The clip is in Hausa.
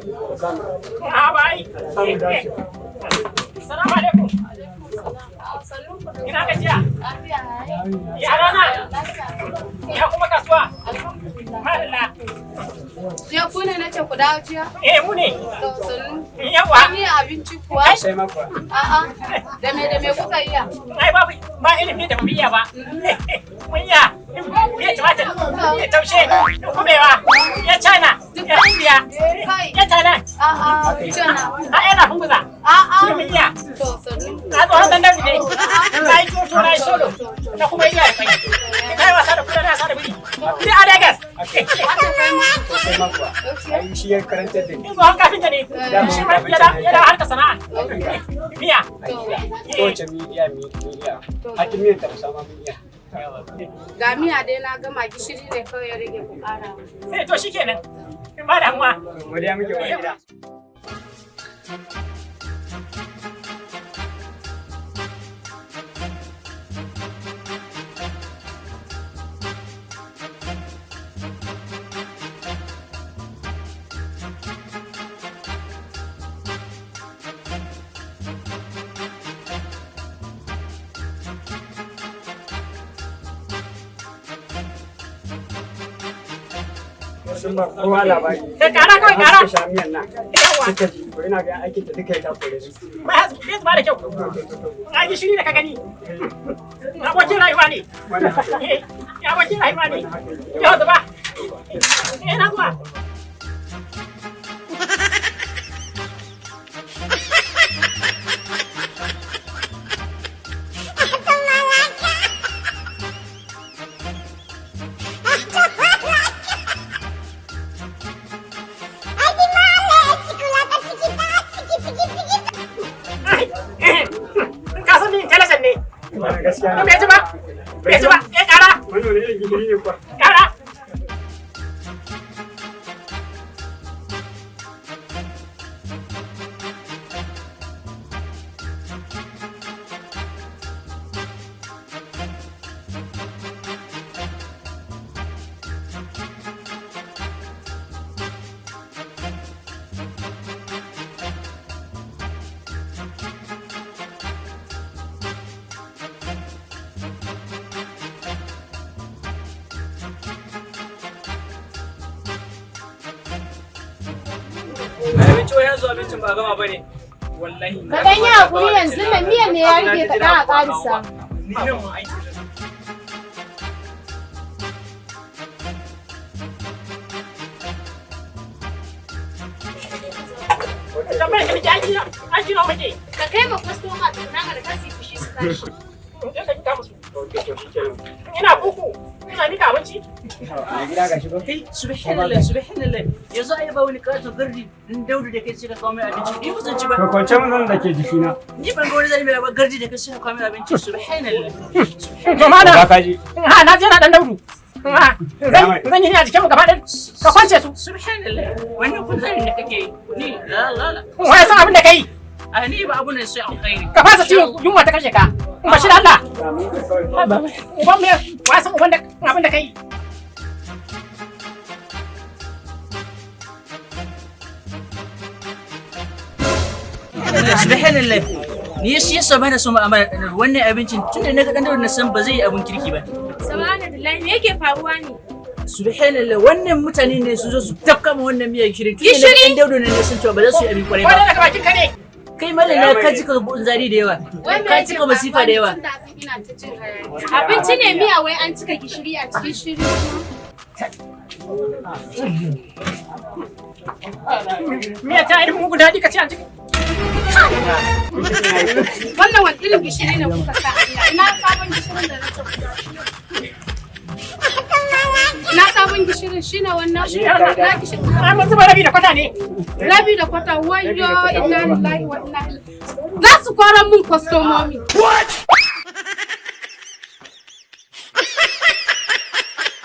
A bai. Samu dace. Salamu alaikum. Ina gajiya? Ya rana? Ya kuma kasuwa? Madalla. Jiya ku ne na ce ku dawo jiya? Eh, mu ne. To, sannu. Yawa. Kun iya abinci kuwa? Sai ma kuwa. A'a. Da me kuka iya? Ai babu ba ilimi da mu iya ba. Mun iya. Miya tumatir, miya taushe, kubewa, ya China, ya India, ya Thailand. A'a, cana. A yana funguza. A'a. Mun iya. To, sannu. Na tsohon dan dabi ne. Na yi tutu, na yi solo. Na kuma iya kai. Na yi wasa da kula, na wasa da biri. Ni a Lagos. Haka kai ma. Sai ma kuwa. Ai shi ya karantar da ni. Ni tsohon kafinta ne. Shi ma yana harka sana'a. Miya. Kowace mi iya mi iya. Hakin miyan tafasa ma mun iya. Ga miya dai na gama, gishiri ne kawai ya rage ku ƙara. Eh, to shikenan. In ba damuwa. Godiya muke wa gida. Sun ba kowa labari. Kai kara kawai, kara. Suka sha miyan nan. Yawa. Suka ji ko ina ga aikin ta duka ya takure su. Ba ya ba da kyau. Ai gishiri da ka gani. Abokin rayuwa ne. Wannan haka. Eh, abokin rayuwa ne. Yau zuba. Eh, na zuwa. Ai, eh, ka san ni intelligent ne. Wannan gaskiya ne. Bai ji ba. Bai ji ba. Eh, kara. Wannan wani irin gishiri ne kuwa? Kara. Abinci wai yanzu abincin ba gama bane. Wallahi. Ka ɗan yi haƙuri, yanzu nan miyan ne ya rage kaɗan a ƙarisa. Ni nan ma aiki. Tambayar ka nake, aiki na aiki nawa muke? Ka kai ma kwastoma tukuna mana, kar su yi fushi su tashi. In je ka mika musu. Ok, to shikenan. Ina kuku. Ina mika abinci. Mai gida, gashi ba? Kai, subhanallah, subhanallah. Yanzu ai ba wani katon gardi din Daudu da kai sai ka kawo mai abinci. Ni ba zan ci ba. To, kwance mun zan da ke jikina. Ni ban ga wani zani mai ba gardi da kai sai ka kawo mai abinci. Subhanallah. To malam. Ba ka ji. Ha, na je na dan Daudu. Ha, zan yi ni a jikin mu gaba ɗaya. Ka kwance su. Subhanallah. Wannan kun zani da kake yi. Ni la la la. Wa ya san abin da kai? A ni ba abu ne sai alkhairi. Ka fasa ciwon yunwa ta kashe ka. Ba shi da Allah. Uban me? Wa ya san uban da abin da kai? Subhanallah. Ni shi yasa bana so mu'amala da dan wannan abincin, tunda na ga dan Daudu na san ba zai yi abun kirki ba. Subhanallahi, me yake faruwa ne? Subhanallah, wannan mutane ne su zo su tafka ma wannan miyar gishiri. Tunda na ga Gishiri? dan Daudu ne na san cewa ba za su yi abin kwarai Wani ba. daga bakin ka ne. Kai malam na ka cika zari da yawa. Wai me Ka yake cika masifa da yawa. faruwa ne? Tun da azan ina ta jin hayaniya. Abinci ne miya, wai an cika gishiri a cikin. Gishiri. Miya ta irin mugun daɗi ka ci a ciki. Wannan wani irin gishiri ne kuka sa Allah? Ina sabon gishirin da na ce ku sa? Ina sabon gishirin? Shine wannan? Shi ne wannan. Na gishirin. Ai mun zuba rabi da kwata ne. Rabi da kwata, wayo, inna lillahi wa inna ilaihi. Za su koran mun kwastomomi. What?